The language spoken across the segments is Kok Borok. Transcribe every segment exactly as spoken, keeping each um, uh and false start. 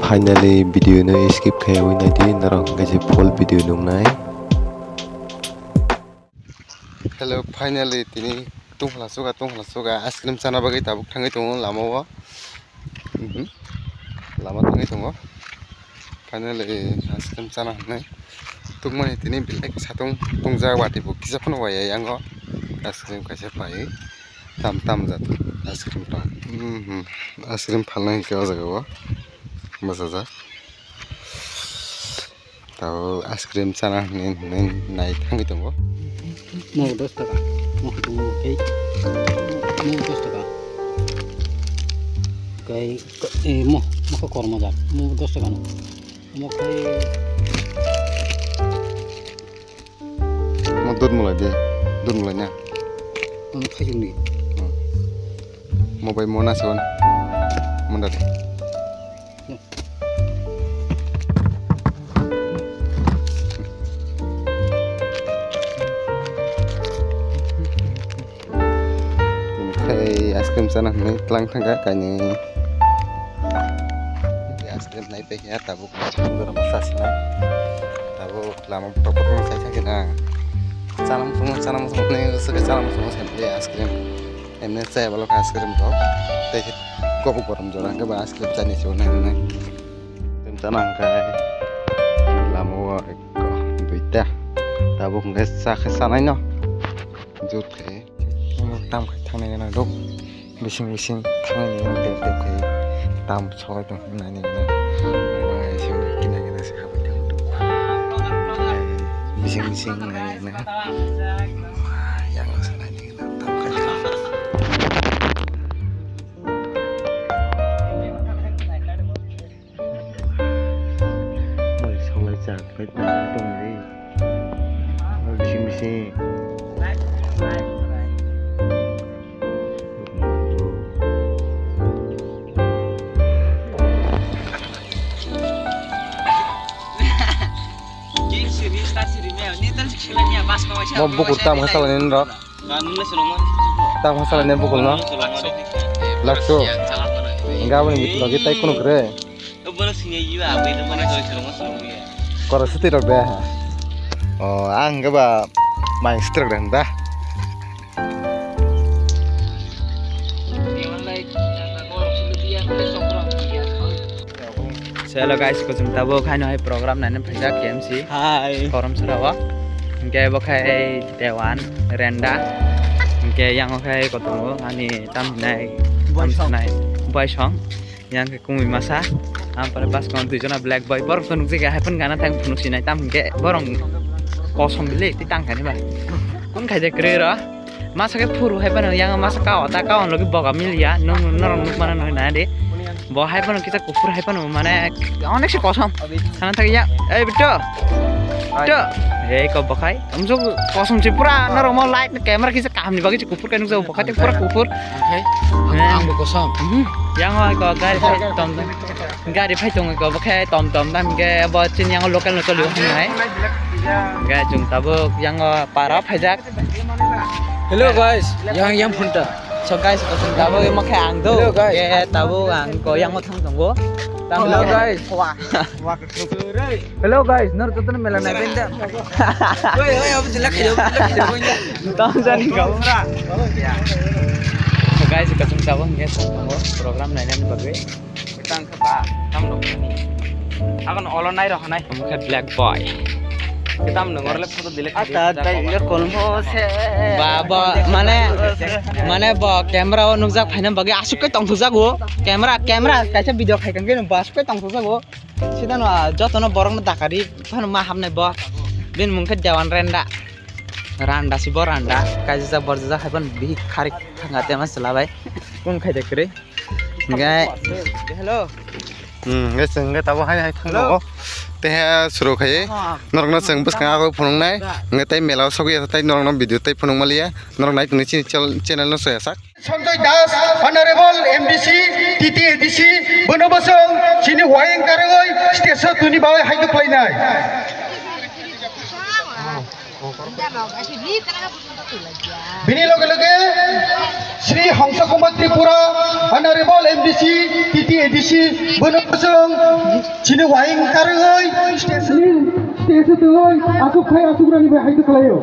Finally video no skip khaiwi naidi, norok hwnkhe je full video nuknai. Hello, finally tini tungphla suga, tungphla suga ice cream chana bagwi tabuk thangwi tongo lama o. Mhm. Lama thangwi tongo. Finally ice cream chana hwnwi tungmani tini belai satung tungjak, watwi bo kisa phano waya yango. Ice cream kaisa pai tam tam jat ice cream tong. Mhm. Ice cream phalnai hwnkhe o jaga o bwchajak. Tabuk ice cream chana hwnwi hwnwi nai thangwi tongo. Mo dos taka. Mo khe tongo, okay. Mo dos taka. Kai, eh, mo, mo khe kormo jak. Mo dos taka no. Mo khe Mo dud mulai de, dud mulai na. Mo khe juni. Hmm. Mo bai mo na sewan. Mo da de. Tini khai ice cream chana hwnwi tlang thangkha kainwi. Ice cream nai paikha tabuk, ice cream gorok ma chasinai. Tabuk lama tokotma sai thangkhe na. Chanam thungma, chanam thungma hwnwi swkhe chanam thungma sai ice cream. Emne chaya bwlwkha ice cream rok. Tei khe kobok borom jora hwnkhe ba ice cream chani se hwnwi hwnwi. Ice cream chana hwnkhe lama o ekko duita. Tabuk hwnkhe cha khe chanai no. Jut khe. Tam khai thangnai gana dok. Bising bising thangnai gana dep dep khai. Tam sogwi tong nai nai gana. Wai se kina kina se khabai tong. Bising bising nai nai gana. Yang se nai nai gana. Tam khai. Oi, songwai chak pai tong tong di. Oi, bising bising. Mo bukur tam hasa ni rok. Tam hasa ni bukur no. Lakso. Enggak apa ni lagi tai kuno kere. Koro suti rok de. Oh, ang ke ba main suti rok de da. So, hello guys, kuchung tabuk haino hai program naina phaijak K M C. Hi. Korom sara o. Hingke bo khai Dewan, Renda. Hingke yang o khai kotongo ani tam hinai, tam Boysong. Hinai, Boysong. Yang ke kumi masa. Ampore bas kon dui jona black boy. Borok to nukjike hai pun gana tang phunuk sinai tam hingke borok kosom bili ti tang kani ba. Kun khai de kre ro. Masa ke phuru hai pano yang masa kao ta kao logi boga milia nung norok nuk mana nung na de. Bo hai pano kita kupur hai pano mane onek se kosom. Sana thagi ya. Eh, Bitto. Bitto. Eh, ko bokhai. Amso kosom si pura norok mo light camera kisa kaham ni bagi si kupur kai nukjao bokhai te pura kupur. Oke. Ang bo kosom. Yang oi ko gari phai tom. Gari phai tongo ko bokhai tom tom tam ke bo chin yang local no choli hai. Ga jung tabuk yang para phaijak. Hello guys, yang yang phunta. So guys, tabuk mo khe ang do. Hello guys. Ke tabuk ang ko yang mo thang tongo. Hello guys. Hello guys, nor jotono mela nai benda. Oi oi, abo jela khayo. Tong jani ko. So guys, kasung tabuk nge tongo program nainani bagwi. Tang kha ba, tang rok ni. Agon olo nai rok hanai. Omo khe black boy. Kitam nungor le photo delete. Ata dai le kolmo se. Ba bo mane, mane bo camera o nukjak phaina bagwi asuk kai tongthokjago. Camera, camera kaisa video khai kang khe bo asuk kai tongthokjago. Sida no joto no borok no dakari phano ma hamnai bo. Bini mung khe Dewan Renda. Randa si bo randa. Kaisa borjak hai phano bihik kharik thanga tema sela bai. Kun khai de kwrwi. Hingke. Hello. Hmm, hingke chwng hingke tabuk hai hai thang tongo. Teha suru khai. Norokno chwng bwskango phunuknai. Hingke tei mela o sogwi ya tei norokno video tei phunuk maliya. Norok nai tongni chini channel no soya sak. Sanjoy Das, Honorable M D C, T T A D C, bono bosong chini wayang karwi stage o tuni bawi hai kwplainai. Bini loge loge Shri Hangsa Kumar Tripura, Honorable M D C, T T A D C, bono bosong chini wayang karwi stage, stage twi asuk phai asuk rani bai haikhe khlaio.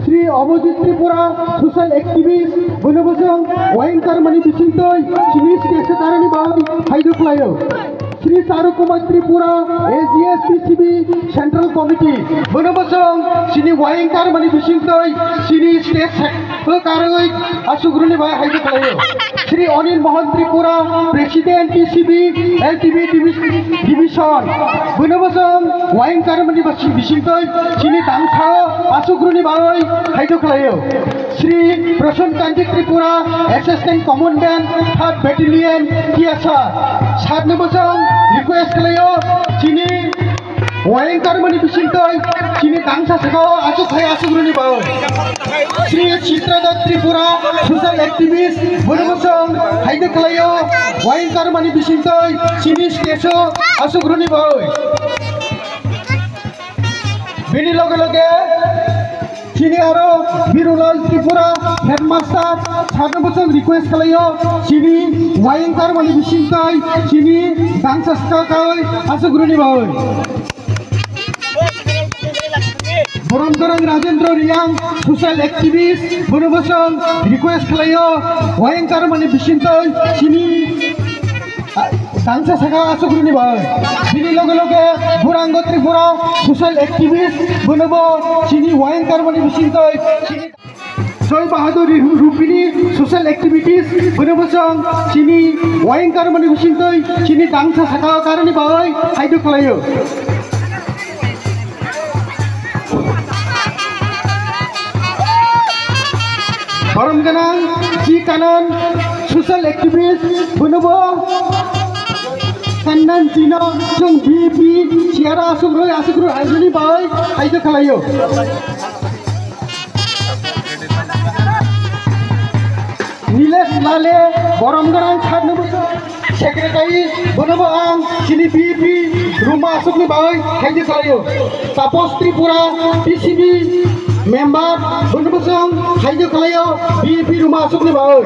Shri Abhijit Tripura, social activist, bono bosong wayang karmani bisingtwi chini stage karani bai haikhe khlaio. Shri Charu Kumar Tripura, A G S T C B Central Committee, bono bosong chini wayang karmani bisingtwi chini state karwi asuk runi bai haikhe khlaio. Shri Anil Mohan Tripura, President T C B, L T B Divis-, Division, bono bosong wayang karmani bisingtwi chini dangsa asuk runi bai haikhe khlaio. Shri Prashant Kanti Tripura, Assistant Commandant, Third Battalion, T S R. Sir ni bosong request khlaio, chini wayang karmani bisingtwi chini dangsa sakao asuk phai asuk runi bai. Shri Chitradat Tripura, social activist, bono bosong haikhe khlaio, wayang karmani bisingtwi chini stage o asuk runi bai. Bini loge loge chini aro Birulal Tripura headmaster sir no bosong request khlaio, chini wayang karmani bisingtwi chini dangsa sakao asuk runi bai. Borom Gorang Rajendra Reang, social activist, bono bosong request khlaio, wayang karmani bisingtwi chini dangsa saka asuk runi bai. Bini loge loge Burango Tripura, social activist, bono bo chini wayang karmani bisingtwi chini Joy Bahadur Ru-, Rupini, social activities, bono bosong chini wayang karmani bisingtwi chini dangsa saka karani bai haikhe khlaio. Borom Ganang G Kanan, social activist, bono bo Kannan Chino, chwng B P, chair asuk rwi, asuk rwi, aizini bai, haikhe khlaio. Nilesh Lale, Borom Ganang sir no bosong. Secretary, bono bo ang chini B P ruma asukni bai haikhe khlaio. Tapos Tripura, T C B member, bono bosong haikhe khlaio B P ruma asukni bai.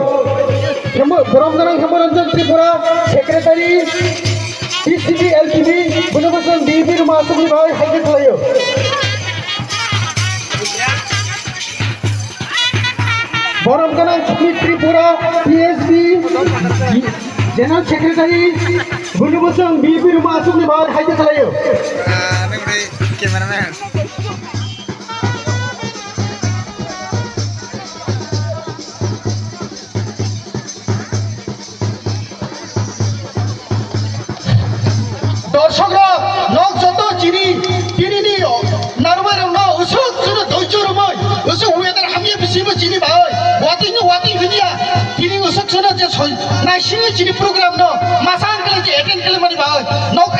Hemo-, Borom Ganang Hemoranjan Tripura, secretary, T C B L T B, bono bosong B P ruma asukni bai haikhe khlaio. Borom Ganang Sumit Tripura, T S B, General Secretary, bono bosong B P ruma asukni bai haikhe khlaio. Ah, nang bai cameraman. Dorshok rok, nok joto chini, tini ni narwai rok no usuk chwngno doicho rwmoi, usuk weather hamya bisingbo chini bai, watwi no watwi hwnya, tini usuk chwngno je soi, naisingwi chini program no, masang khlai je attend khlai mani bai, nok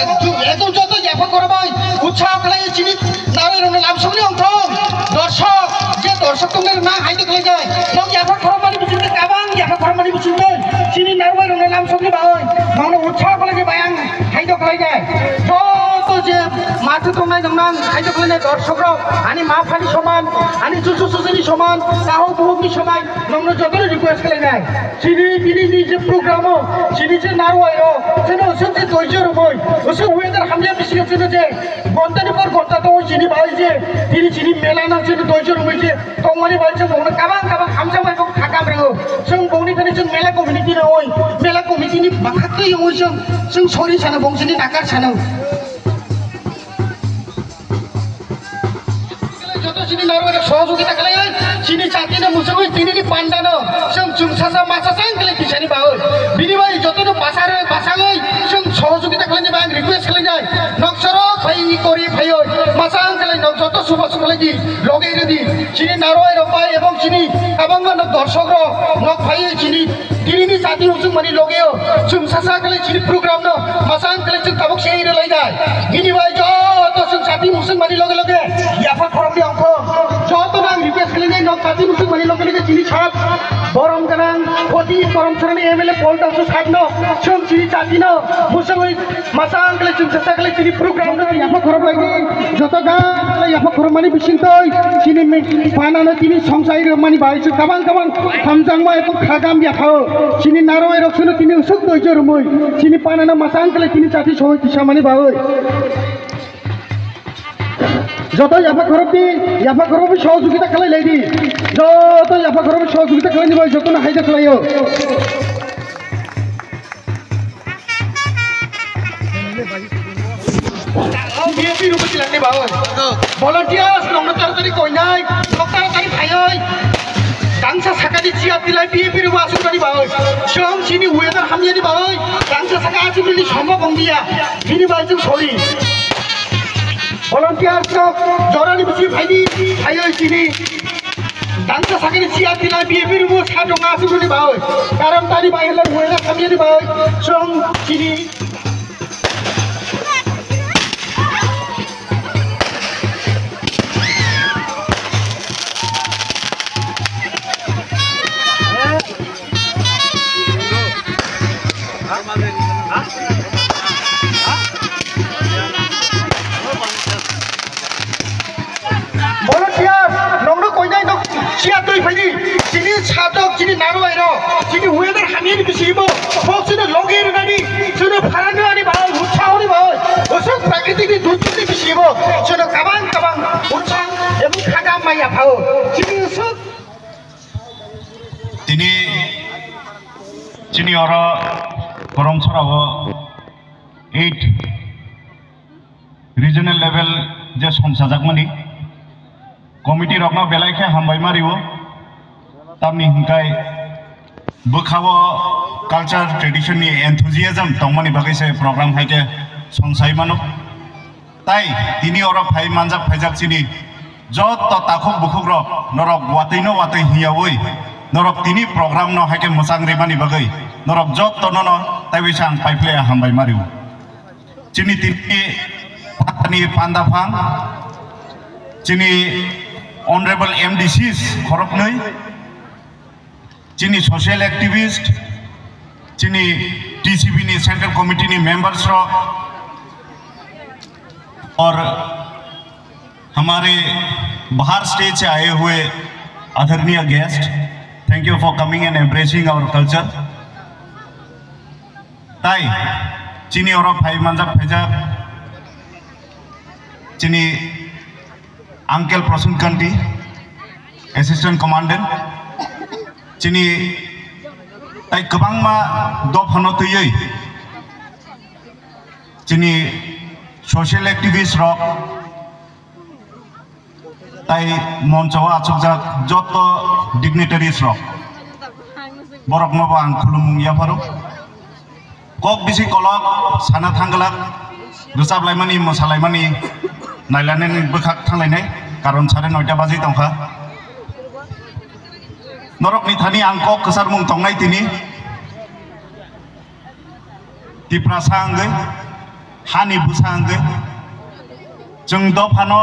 ekdom joto yapha korbai, utsaho khlai chini narwai rok no lamsokni ongthong, dorshok, je dorshok tongnai rok na hai to khlai jai, nok yapha khorokmani bisingtwi, kabang yapha khorokmani bisingtwi, chini narwai rok no lamsokni bai, nono utsaho khlai je bai ang. Haino khlainai. Joto je matwi tongnai nongnang haino khlainai dorshok rok, ani ma phani soman, ani chuchu chuchuni soman, kahok buhokni soman, nongno jotono request khlainai. Chini bini ni je program o, chini je narwai rok, chini usuk je doijo rwmoi, usuk weather hamya bisingo chini je gonta ni por gonta tongo chini bai je, tini chini mela nang chini doijo rwmoi je, tongmani bai chwng bongno kabang kabang hamjakmani bo kha kamrio. Chwng bongni thani chwng mela committee ni oi, mela committee ni bwkhaktwi oi chwng, chwng sorry sana bong chini nakar sana. Joto chini narwai rok sohojogita khlaiwi chini jati no muchungwi tini ni panda no chwng chwngsasa masa sang khlai tisani bai. Bini bai joto no basa rwi basa oi chwng sohojogita khlaini bai ang request khlainai. Nok choro phai ni kori phaioi masa ang khlai nok joto suba sukhlai di. Loge rwdi, chini narwai rok bai ebong chini kabangma nok dorshok rok nok phaiwi chini tini ni jati usung mani loge o chwng sasa khlai chini program no masang khlai chwng tabuk se ire lai dai. Bini bai joto chwng jati usung mani loge loge yapha khorok ni ongkho joto nang request khlai nai nok jati usung mani loge loge Chini sat borom ganang, khoti borom sorani M L A Paul Dasu satno, chwng chini jatino, musangwi masang kle chwng sasa kle chini program no yapha khorok laidi, joto ga kle yapha khorok mani bising toi, chini mi-, panano tini songsai rok mani bai chwng kabang kabang hamjangma eko khagam yaphao, chini narwai rok suno tini usuk doi jorumoi, chini panano masang kle tini jati soi tisa mani bai. Joto yapha khorokdi, yapha khorokdi sohojogita khlai laidi. Joto yapha khorokdi sohojogita khlaini bai jotono haida khlaio. B J P rubuti langni bai. Volunteers nongno taratari koinai, nok taratari phaioi. Tangsa sakani chair tilai B J P rubu asukani bai. Chwng chini weather hamyani bai. Tangsa saka asukani sombo bongdiya. Bini bai chwng sorry. Volunteers rok jorani bisi phaidi, phaioi chini. Tangsa sakani chair tilai B J P rubu sa tonga asukani bai. Karon tani bai hela huela samyani bai. Chwng chini. Volunteers, nongno koinai nok chair twi phaidi. Chini satok, chini narwai rok, chini weather hamyani bisi bo, bok chini logi rwnani, chini pharani ani bai, utsaho ni bai, usuk prakriti ni dutti ni bisi bo, chini kabang kabang utsa, ebong khagam maya phao, chini usuk. Tini chini oro Koromsora o eight regional level je songchajakmani committee rokno belai khe hambai ma rio. Tamni hwnkhe bwkhao culture tradition ni enthusiasm tongmani bagwi se program hai khe songsai mano. Tai tini oro phai manjak phaijak chini jotto takhuk bukhuk rok norok watwi no watwi hiyawi norok tini program no hai khe mwchang rimani bagwi norok jotto no no taiwi se ang paiphlaiya hambai ma rio. Chini tini ni panda phang, chini honorable M D Cs khoroknwi, chini social activist, chini T C B ni central committee ni members rok, aur hamare bahar state se aaye hue adharniya guest, thank you for coming and embracing our culture. Tai chini oro phai manjak phaijak chini uncle Prasun Kanti, assistant commandant, chini tai kwbangma dophano twiwi chini social activist rok tai moncho o achukjak joto dignitaries rok, borokno bo ang khulumung yapharo. Kok bisi kolok sana thangglak, rwchap laimani, mosa laimani, nailanani bwkhak thanglainai, karon sare noita baji tongkha. Norokni thani ang kok kwcharmung tongnai tini. Tiprasa wngwi, hani bwsa wngwi, chwng dophano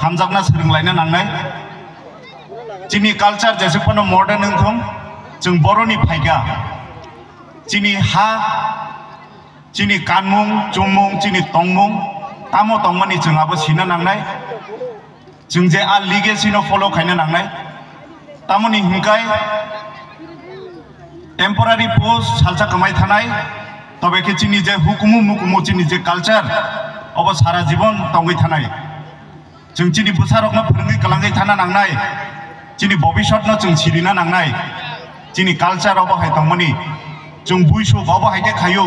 hamjakna swrwnglaina nangnai. Chini culture jesuk phano modern wngthung, chwng boroni phaikha. Chini ha, chini kanmung, chumung, chini tongmung, tamo tongmani chwng abo sina nangnai. Chwng je a legacy no follow khaina nangnai. Tamoni hinkai temporary post salsa kamai thanai, tobe khe chini je hukumu mukumu chini je culture obo sara jibon tongwi thanai. Chwng chini bwsarokno phwrwngwi kwlangwi thana nangnai. Chini bobisotno chwng sirina nangnai. Chini culture obo hai tongmani. Chwng buisuk obo hai khe khaio.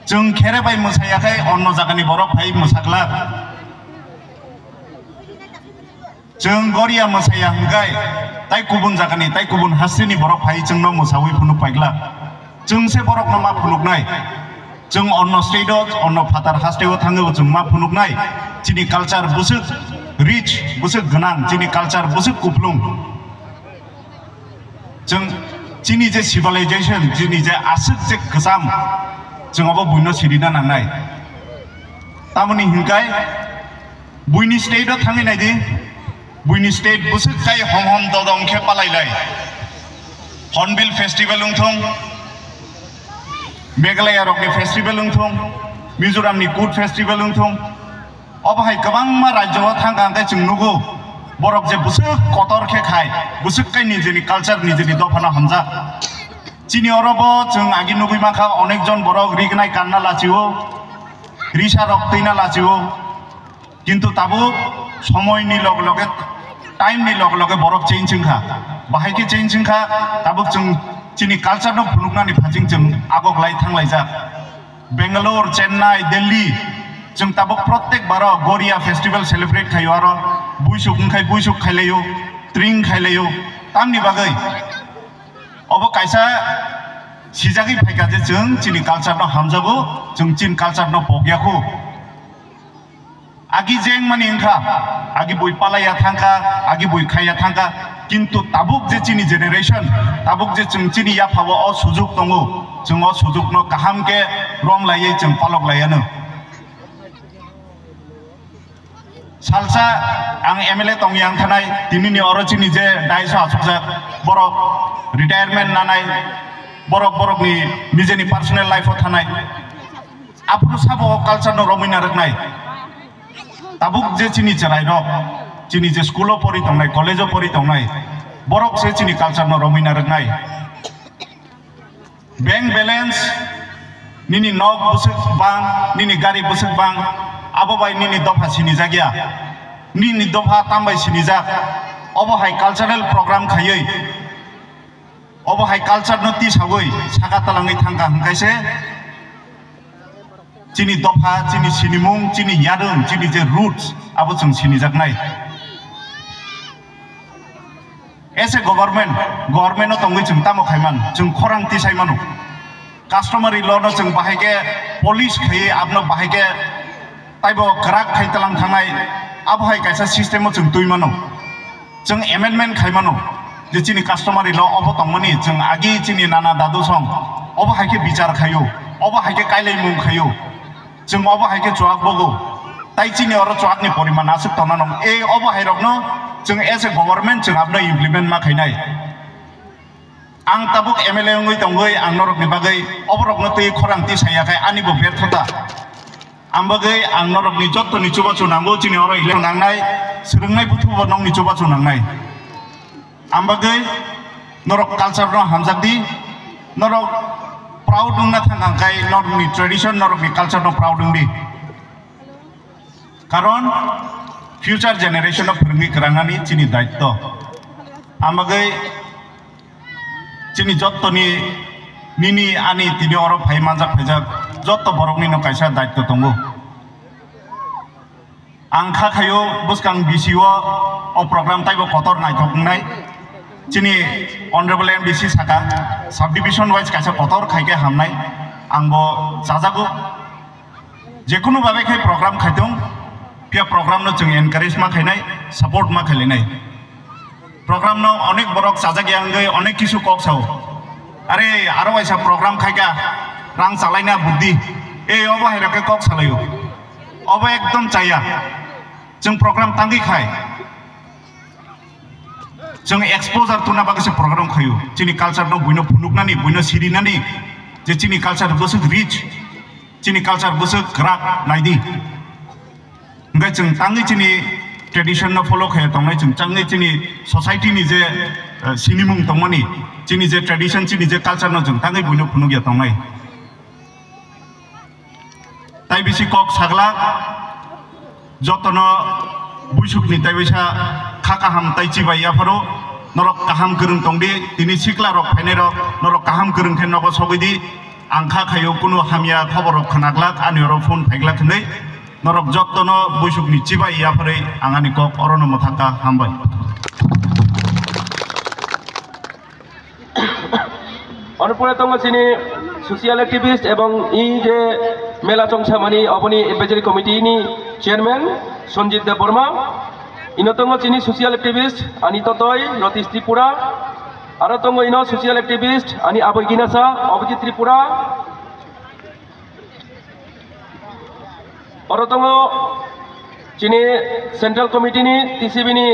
Chwng khere bai mwsaya khai onno jagani borok phai mwsaklak. Chwng goria mwsaya hwnkhe tai kubun jagani, tai kubun hasteni borok phai chwngno mwsawi phunuk paiglak. Chwng se borokno ma phunuknai. Chwng onno state o, onno phatar haste o thangwi bo chwng ma phunuknai. Chini culture bwswk rich, bwswk gwnang, chini culture bwswk kuplung. Chwng chini je civilization, chini je aswk je kwcham, chwng abo buino sirina nangnai. Tamoni hinkai buini state o thangwi naidi, Buini state bwswk kai hom hom dodom khe palailai. Hornbill festival wngthung, Meghalaya rokni festival wngthung, Mizoram ni Kut festival wngthung, obo hai kwbangma rajyo o thangkha hwnkhe chwng nugo, borok je bwswk kotor khe khai, bwswk kai nijini culture, nijini dophano hamjak. Chini oro bo chwng agi nugwi mankha, onek jon borok rignai kanna lachio, risa rok twina lachio. Kintu tabuk somoini loge loge, time ni loge loge borok change wngkha. Bahai khe change wngkha, tabuk chwng chini culture no phunuknani phaising chwng agok lai thanglaijak. Bangalore, Chennai, Delhi, chwng tabuk protek baro Goria festival celebrate khaio, aro buisuk wngkhai buisuk khailaio, tring khailaio. Tamni bagwi obo kaisa sijagwi phaikha je chwng chini culture no hamjago, chwng chini culture no pokya kho. Agi jeng mani wngkha, agi bui palaiya thangkha, agi bui khaiya thangkha, kintu tabuk je chini generation, tabuk je chwng chini yaphao o sujuk tongo, chwng o sujukno kaham khe rom laiwi chwng palok laiano. Salsa ang M L A tongya wngthanai, tinini oro chini je daiso asukjak, borok retirement nanai, borok borokni nijeni personal life o thanai. Aphuru sabo o culture no romwi narwknai. Tabuk je chini chwrairok, chini je school o pori tongnai, college o pori tongnai, borok se chini culture no romwi narwknai. Bank balance, nini nok bwswk bang, nini gari bwswk bang, abo bai nini dopha sinijak ya. Nini dopha tam bai sinijak. Obo hai cultural program khaiwi, obo hai culture no tisawi saka talangwi thangkha hwnkhe se chini dopha, chini sinimung, chini yarwng, chini je roots, abo chwng sinijaknai. As a government, government no tongwi chwng tamo khaiman, chwng khorang tisai mano. Customary law no chwng bahai khe polish khaiwi, abno bahai khe taibo kwrak khai talang thangnai, abo hai kaisa system o chwng twi mano. Chwng amendment khai mano je chini customary law obo tongmani, chwng agi chini nana dadu song obo hai khe bichar khaio, obo hai khe kailaimung khaio, chwng obo hai khe chuak bogo, tai chini oro chuakni poriman aswk tongna nang. E obo hai rokno chwng as a government chwng abno implement ma khainai. Ang tabuk M L A wngwi tongwi ang norokni bagwi oborokno twi khorang tisai ya khai ani bo berthota. Ang bagwi ang norokni jottoni chubachu nango, chini oro election nangnai, swrwngnai buthubo nokni chubachu nangnai. Ang bagwi norok culture no hamjak di, norok proud wngna thang kha khai norokni tradition, norokni culture no proud wng di. Karon future generation no phwrwngwi kwrangnani chini daitto. Ang bagwi chini jottoni nini ani tini oro phai manjak phaijak jotto borokni no kaisa daitto tongo. Ang kha khaio bwskang B C o o program taibo kotor naithok wngnai. Chini honorable M D C saka subdivision wise kaisa kotor khaikhe hamnai. Ang bo chajago. Jekunu babe khai program khaitung, phiya program no chwng encourage ma khainai, support ma khailainai. Program no onek borok chajak ya wngwi onek kisu kok sao. Are aro waisa program khaika rang chalaina buddhi. E obo hai rok khe kok salaio. Obo ekdom chaya. Chwng program tangwi khai. Chwng exposure tuna bagwi se program khaio. Chini culture no buino phunuknani, buino sirinani je chini culture bwswk rich, chini culture bwswk kwrak naidi. Hwnkhe chwng tangwi chini tradition no follow khaiya tongnai, chwng tangwi chini society ni je, eh, sinimung tongmani, chini je tradition, chini je culture no chwng tangwi buino phunukya tongnai. Tai bisi kok saglak, jotono buisukni tai bisa kha kaham tai chibai yapharo, norok kaham kwrwng tongdi, tini sikla rok phainai rok, norok kaham kwrwng khe nogo sogwi di, ang kha khaio kunu hamya khobor rok khwnaglak, ani oro phone phaiglak hinwi, norok jotono buisukni chibai yapharwi ang ani kok orono mwthang kha, hambai. Ono pore tongo chini social activist ebong i je mela chongsamani oboni advisory committee ni chairman Sanjit Debbarma. Ino tongo chini social activist ani totoi Ratish Tripura. Aro tongo ino social activist ani aboi ginasa Abhijit Tripura. Oro tongo Chini Central Committee ni T C B ni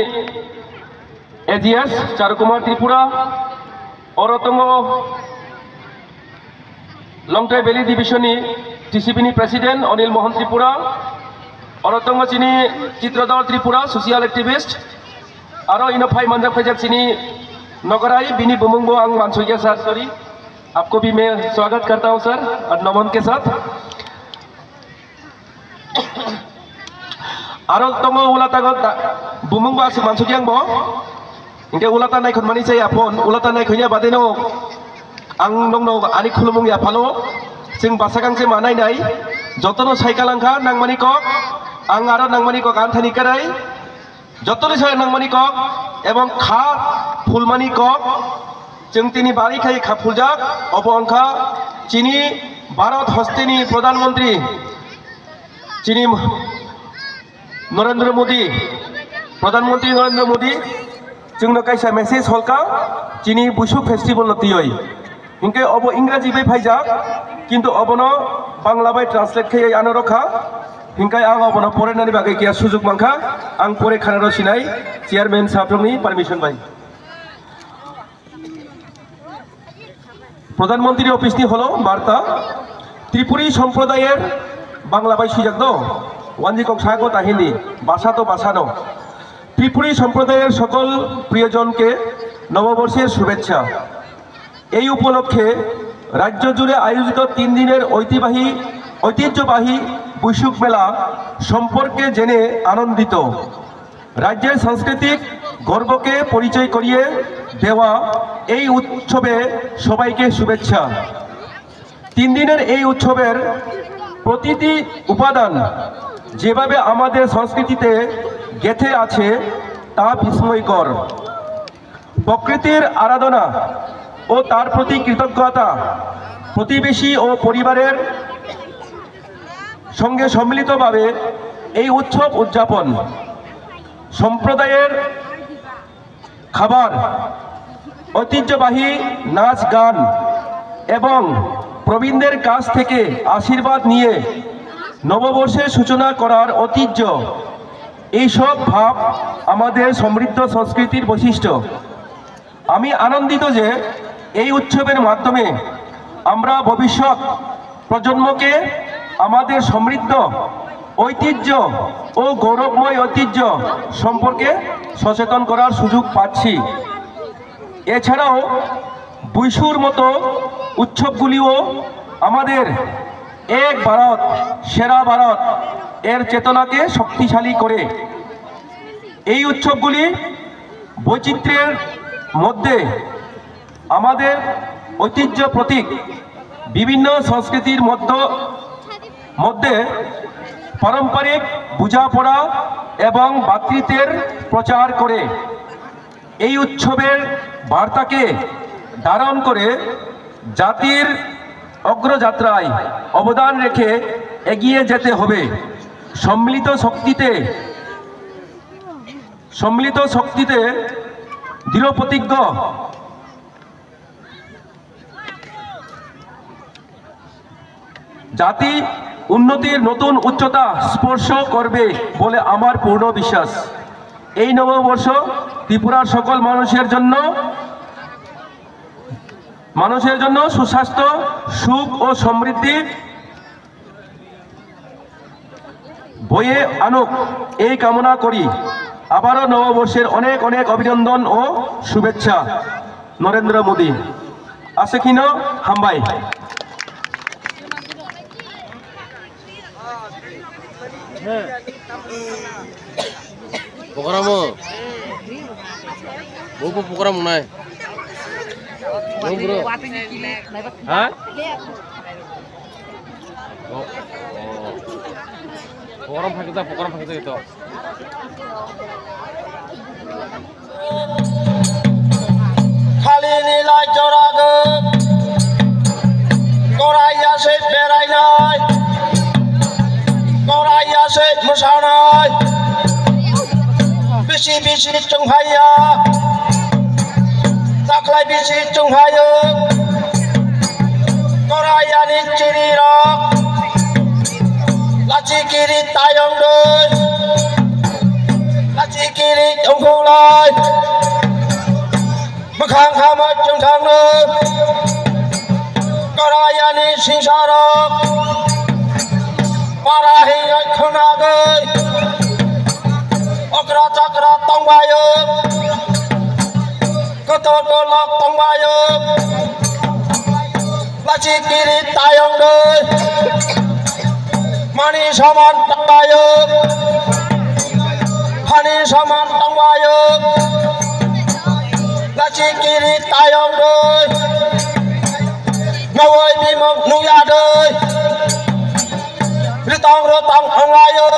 A G S Charukumar Tripura, oro tongo Longtrai Valley Division ni T C B ni President Anil Mohan Tripura, oro tongo chini Chitradhar Tripura, social activist, aro ino phai manjak phaijak chini nogorai, bini bumung bo ang mansukya sir, sorry, aapko bhi main swagat karta hoon sir, aur naman ke saath. Aro tongo ulata go da-, bumung ba aswk mansukya ang bo. Hinkhe ulata naikhon mani chaya phone, ulata naikhon ya bade no ang nokno ani khulumung ya phano. Chwng bwsakang se manai nai. Jotono cycle angkha nangmani kok. Ang aro nangmani kok anthani karai. Jotoni sara nangmani kok ebong kha phulmani kok, chwng tini bari khai kha phuljak, obo wngkha chini Bharat hosteni Pradhan Mantri, chini Narendra Modi, Pradhan Mantri Narendra Modi, chwngno kaisa message holka chini Buisuk festival no twiwi. Hinkhe obo Ingraji bai phaijak, kintu obono Bangla bai translate khaiwi ano rwkha. Hinkhe ang obono porenani bagwi kiya sujuk mankha, ang pore khana rw sinai chairman sabrokni permission bai. Pradhan Mantri office ni holo barta, Tripuri সম্প্রদায়ের, Bangla bai swijak do, wanji kok sa ko ta Hindi, bhasha to bhasha no. Tripuri সম্প্রদায়ের সকল প্রিয়জনকে নববর্ষের শুভেচ্ছা। এই উপলক্ষে রাজ্য জুড়ে আয়োজিত তিন দিনের ঐতিবাহী, ঐতিহ্যবাহী বৈশুক মেলা সম্পর্কে জেনে আনন্দিত। রাজ্যের সাংস্কৃতিক গর্বকে পরিচয় করিয়ে দেওয়া এই উৎসবে সবাইকে শুভেচ্ছা। তিন দিনের এই উৎসবের প্রতিটি উপাদান যেভাবে আমাদের সংস্কৃতিতে গেঁথে আছে, তা বিস্ময়কর। প্রকৃতির আরাধনা ও তার প্রতি কৃতজ্ঞতা, প্রতিবেশী ও পরিবারের সঙ্গে সম্মিলিতভাবে এই উৎসব উদযাপন, সম্প্রদায়ের খাবার, ঐতিহ্যবাহী নাচ গান এবং প্রবীণদের কাছ থেকে আশীর্বাদ নিয়ে নববর্ষের সূচনা করার ঐতিহ্য, এইসব ভাব আমাদের সমৃদ্ধ সংস্কৃতির বৈশিষ্ট্য। আমি আনন্দিত যে এই উৎসবের মাধ্যমে আমরা ভবিষ্যৎ প্রজন্মকে আমাদের সমৃদ্ধ ঐতিহ্য ও গৌরবময় ঐতিহ্য সম্পর্কে সচেতন করার সুযোগ পাচ্ছি। এছাড়াও বৈশুর মতো উৎসবগুলিও আমাদের এক ভারত, সেরা ভারত এর চেতনাকে শক্তিশালী করে। এই উৎসবগুলি বৈচিত্র্যের মধ্যে আমাদের ঐতিহ্য প্রতীক, বিভিন্ন সংস্কৃতির মধ্য-, মধ্যে পারম্পরিক বোঝাপড়া এবং ভ্রাতৃত্বের প্রচার করে। এই উৎসবের বার্তাকে ধারণ করে জাতির অগ্রযাত্রায় অবদান রেখে এগিয়ে যেতে হবে। সম্মিলিত শক্তিতে, সম্মিলিত শক্তিতে দৃঢ়প্রতিজ্ঞ জাতি উন্নতির নতুন উচ্চতা স্পর্শ করবে বলে আমার পূর্ণ বিশ্বাস। এই নববর্ষ ত্রিপুরার সকল মানুষের জন্য, মানুষের জন্য সুস্বাস্থ্য, সুখ ও সমৃদ্ধি বয়ে আনুক, এই কামনা করি। আবারও নববর্ষের অনেক অনেক অভিনন্দন ও শুভেচ্ছা। নরেন্দ্র Modi. Aswk hino, hambai. Program o. Bo bo program nai. Bo bro. Ha? Program phai kita, program phai kita itu. Khalini lai jorago, koraiya se berainai, koraiya se mwsanai, bisi bisi chwnghaiya, taklai bisi chwnghaio, koraiyani chirirok, lachi kiri tayong doi. Ri tongkholai, bwkhang khamai chwng thangno, Korayani singsarok, para hinwi khwnagwi, okra chakra tongbaio, kotor kolok tongbaio, lachi kiri tayong doi. Mani saman tongbaio, hani saman tongbaio, lachi kiri tayong doi, nawai bimok nuyadoi, ritong rotong onglaio,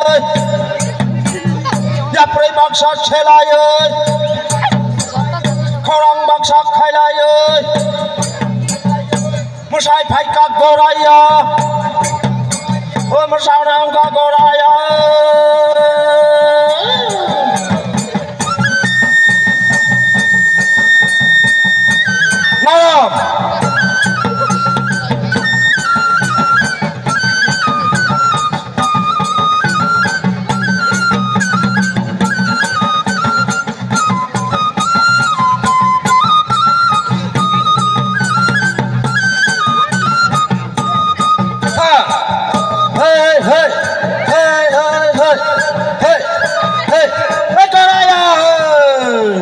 yaproi baksa selaio, khorang baksa khailaioi. Mwsai phaikha Goraya. O mwsana wngkha Goraya. Nayok. Hey, hey, hey, hey, hey, hey, hey, hey, hey, Karaya, hey.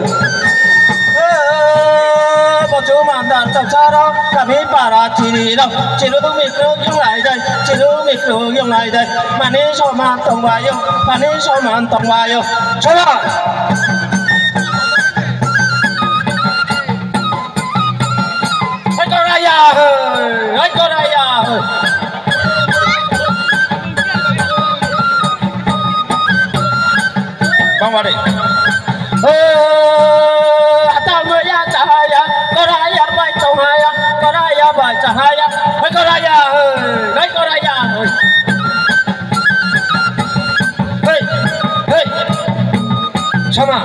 Hey, bochu mandar tawsaro, kami para chiri rok, chiru mikru yung lai dai, chiru mikru yung lai dai, mani soman tongbayo, mani soman tongbayo, soman. Hai Koraya, hai Koraya. Bangwari. Eh, atal maya cahaya, Koraya bai cahaya, Koraya bai cahaya. Hai Koraya, hai Koraya. Hei, hei. Sama.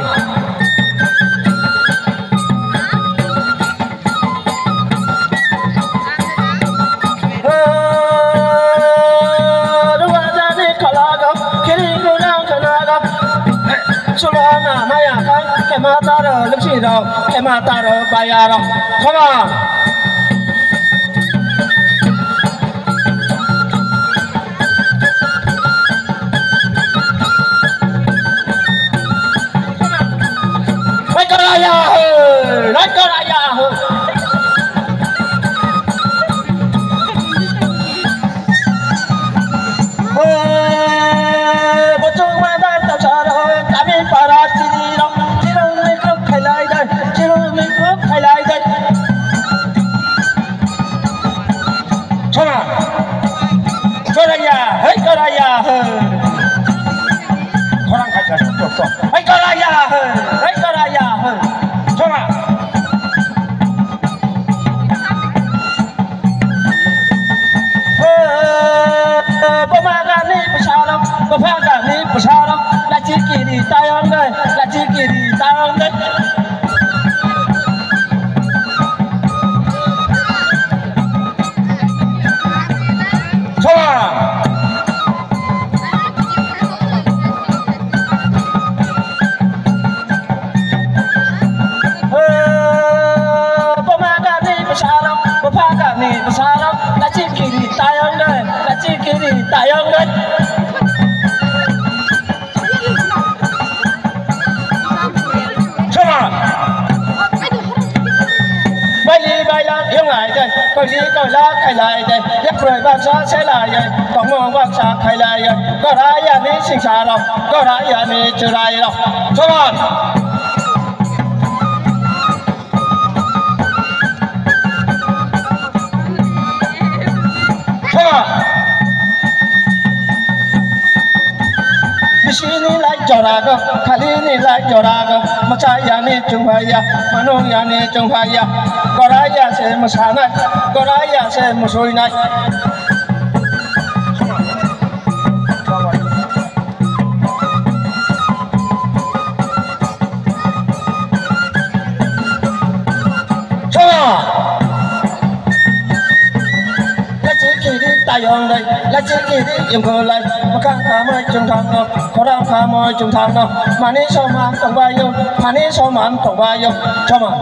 Ruwajani khalago, kiri gurang khalago. Sulana maya kang, kema taro luksiro, kema taro bayaro. Come on. Hai Koraya, hai Koraya. Bochuk madar tawsaro, kami para chiriro, chirung mikruk khailai dai, chirung mikruk khailai dai. Chora. Choraya, hai Choraya, hai. Khorang khai khai, tok, tok. Hai Choraya, hai, hai Choraya, hai. Chora. Hai, buma gani bwsarok, bupha gani bwsarok, lachi kiri tayong dai, lachi kiri tayong dai. Buma gani bwsarok, bupha gani bwsarok, lachi kiri tayong dai, lachi kiri tayong dai. Soma. Baili baila yonglai dai, koili koila khailai dai, yaproi baksa selai dai, tongmung baksa khailai dai, Korayani singsarok, Korayani chwrairok. Soma. Bisini lai jorago, khalini lai jorago, mwchayani chunghaya, manungyani chunghaya, Koraya se mwsanai, Koraya se mwsuinai. Chwla. Lachi kiri tayong dai, Kachikiri yungkolai, bwkhang khamwi chwngthangno, khorang khamwi chwngthangno, mani soman tongbaio, mani soman tongbaio, soman.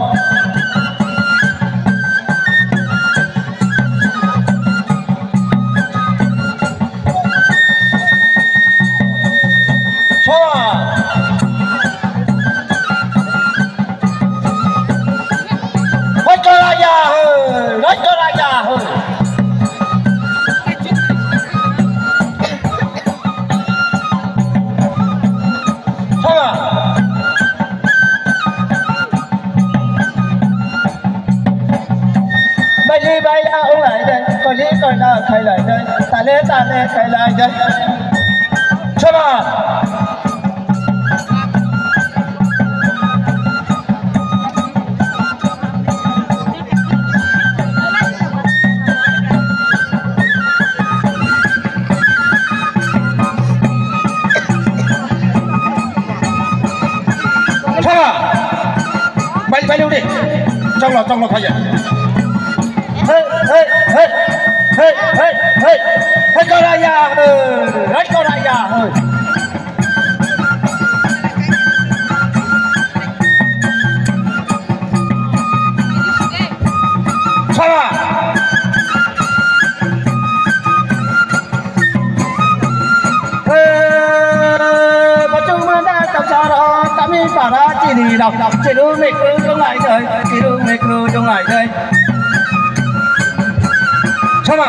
Soman. Hoi kora ya hoi, hoi kora ya hoi. Soman. Baili baila wnglai de, koli koila khailai de, tale tale khailai de. Soba. Soba. Baili baili udi. Choklo choklo khaiya. Hey, hey, hey, hey, hey, hey, hey, kora ya, hey, hey, kora ya, hey. Sara. Hey, bachung manda kacharo, kami para chini rok, chiru mikru dungai doi, chiru mikru dungai doi. Sama.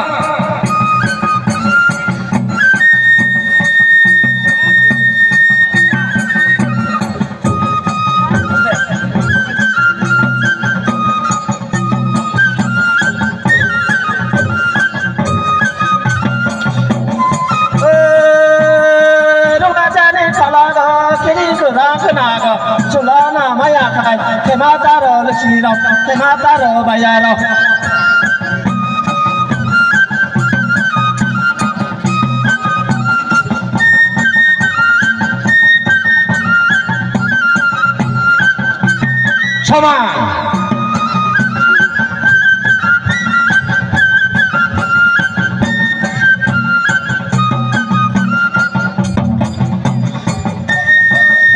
Rungajani kholano kiri kwrang khwnago, chulana maya khai, khema taro lwsirok, khema taro bayarok. Soman.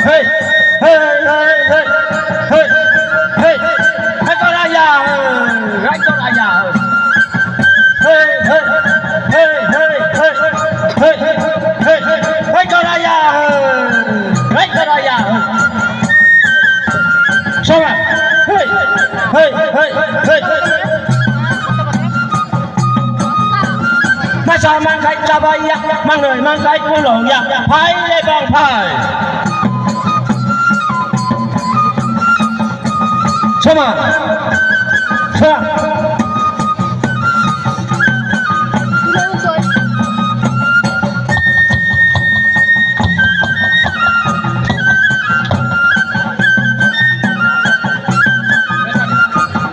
Hey, hey, hey, hey, hey, hey, hey, hey, kora ya, hey, kora ya, hey. Hey, hey, hey, hey, hey, hey, hey, hey, hey, hey, kora ya, hey, kora ya, hey. Soba. Hey, hey, hey, hey, hey. Masa mangkai chabai ya, mangnoi mangkai pulong ya, phai le bang phai. Soba. Soba.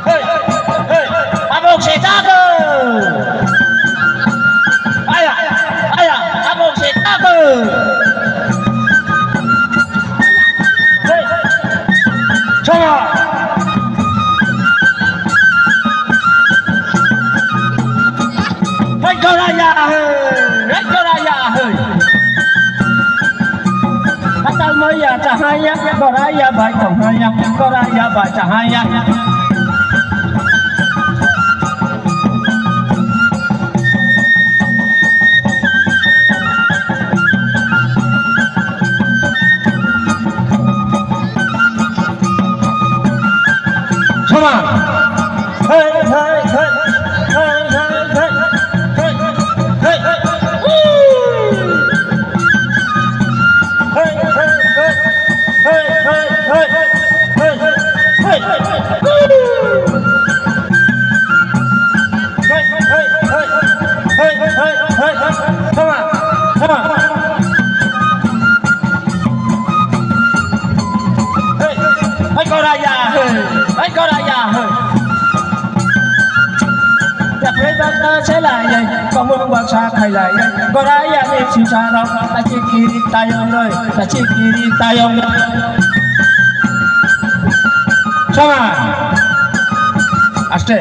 Hey, hey, abok se jago. Aya, aya, abok se jago. Hey, sama. Hai goraya hai, hai goraya hai. Hatal maya chahaya, goraya bai chahaya, goraya bai chahaya. Soman. Hey, hey, hey. Hey, hey, hey. Hey, hey, hey. Woo! Hey, hey, hey. Hey, hey, hey. Hey, hey, hey. Woo! Hey, hey, hey. Hey, hey, hey. Come on. Come on. Hey, hey, goraya. Hey, goraya. Yapre bata selai, komung baksa khailai, goraya ni sisaro, tachi kiri tayong noi, tachi kiri tayong noi. Sama. Aste.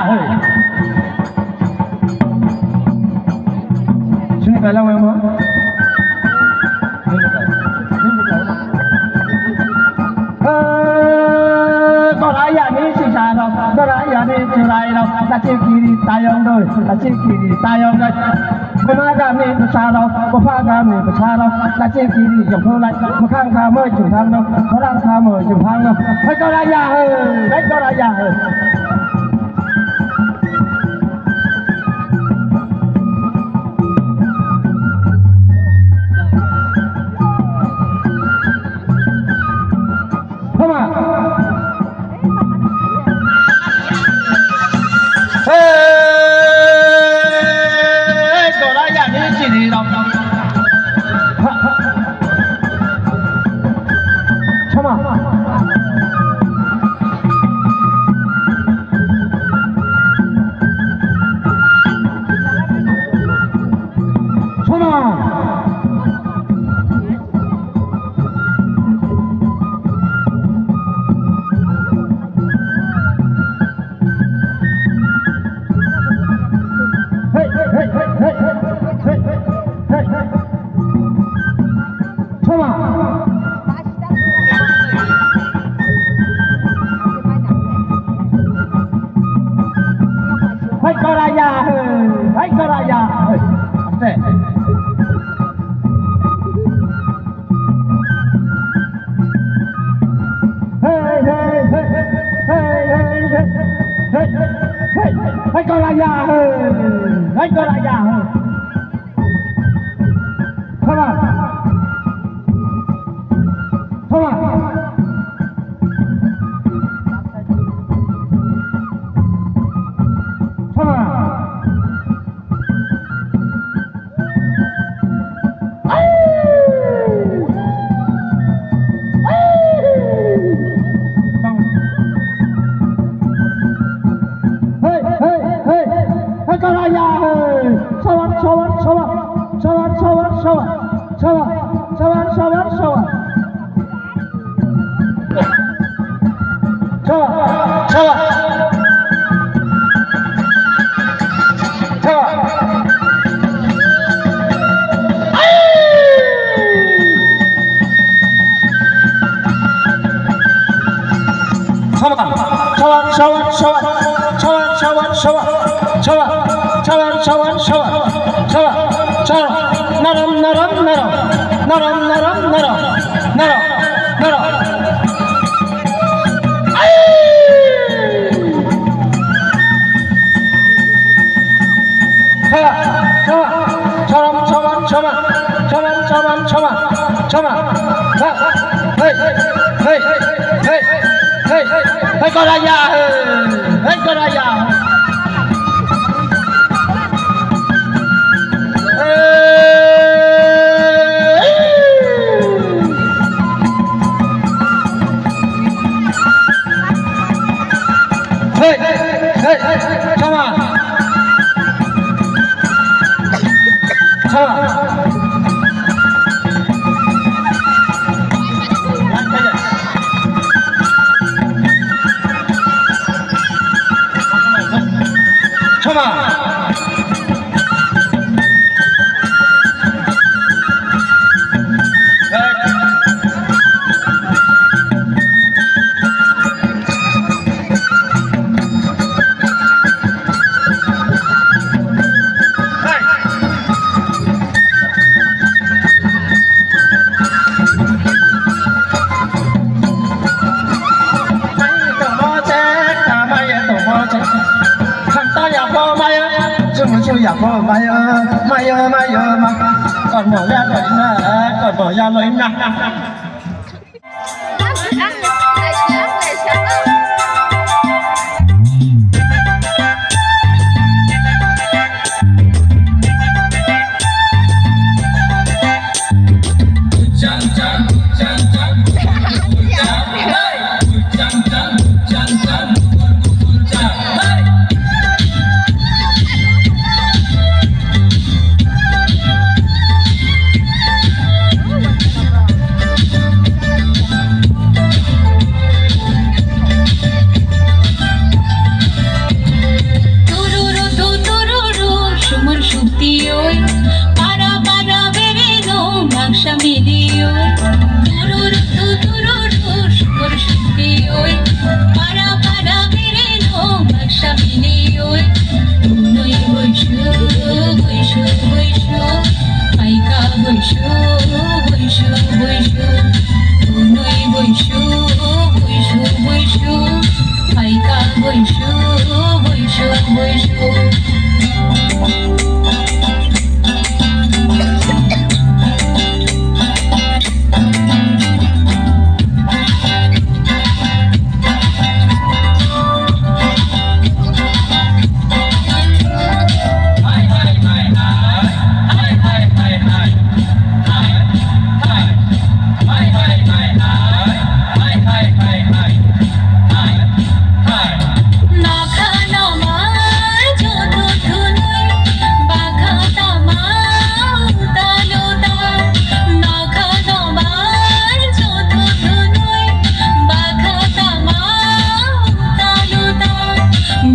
he. Sini kalang memo. Gorayani sisarok, gorayani churairok, lachikiri tayong doi, lachikiri tayong doi. Buma gami bwsarok, bupha gami bwsarok, lachikiri yongthulai, mwkhang khamwi chwngthangno, khorang khamwi chwngthangno. Hai goraya hai, hai goraya hai. Thoma. Hey, dora ya ni chini rok. Thoma. Thoma. Hey, hey, hey, hey, hey, hey, hey, hey. Thoma. Hai goraya, hai goraya. Aste. Hey, hey, hey, hey, hey, hey, hey, hey, hey, hey, goraya, hey, hey, goraya, hey. Come on. Come on. Come on. Hey, hey, hey, hey, goraya, hey. Sawar, sawar, sawar. Sawar, sawar, sawar. Sawar, sawar, sawar, sawar. Sawar, sawar. Sawar. Ai! Sawar, sawar, sawar, sawar. Sawar, sawar, sawar, sawar, sawar, sawar, sawar, sawar, sawar, norom, norom, norom, norom, norom, norom, norom, norom. Ai! Sawar, sawar, sawar, sawar, sawar, sawar, sawar, sawar. Choma. Ha. Hey. Hey. Hey. Hey. Hey. Hey, goraya. Hey, goraya. Hey. Hey. Hey. Choma. Choma. Choma. Yako mayo, mayo, mayo, ma. Kormo ya loina, kormo ya loina. Tururu tu tururu, sumur sukti oi. Para para bereno, maksa mili oi. Tururu tu tururu, sumur sukti oi. Para para bereno, maksa mili oi. Tunui buisu, buisu, buisu. Paika buisu, buisu, buisu. Tunui buisu, buisu, buisu. Paika buisu, buisu, buisu.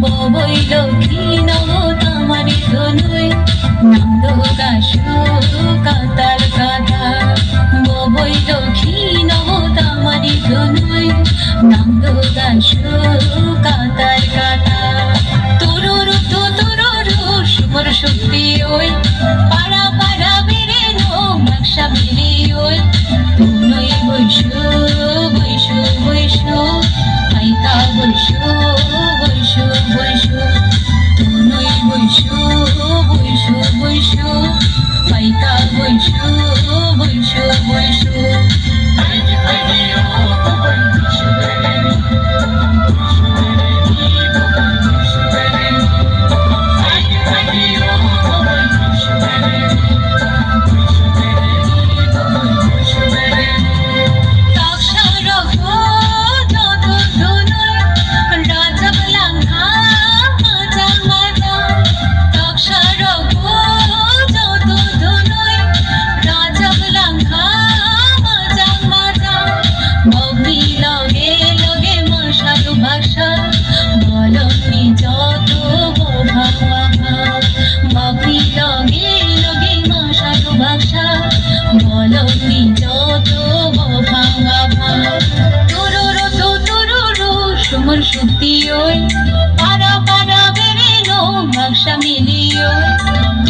Boboi lokhi no tamani thunui, nangdo gasu katal kata. Boboi lokhi no tamani thunui, nangdo gasu katal kata. Tururu tu tururu, sumur sukti oi, para para bereno, maksa mili oi. Tunui buisu, buisu, buisu. Paika buisu, buisu, buisu. Tunui buisu, buisu, buisu. Paika buisu, buisu, buisu. Bokni loge loge masa dubaksa, bolongni joto bophang waphang. Bokni loge loge masa dubaksa, bolongni joto bophang waphang. Tururu tu tururu, sumur sukti oi, para para bereno, maksa mili oi.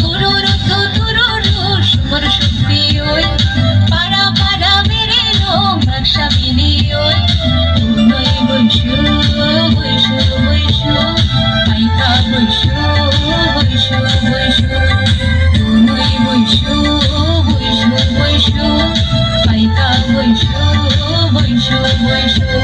Tururu tu tururu, sumur sukti oi, para para bereno, maksa mili oi. Tunui buisu, buisu, buisu. Paika buisu, buisu, buisu. Tunui buisu, buisu, buisu. Paika buisu, buisu, buisu.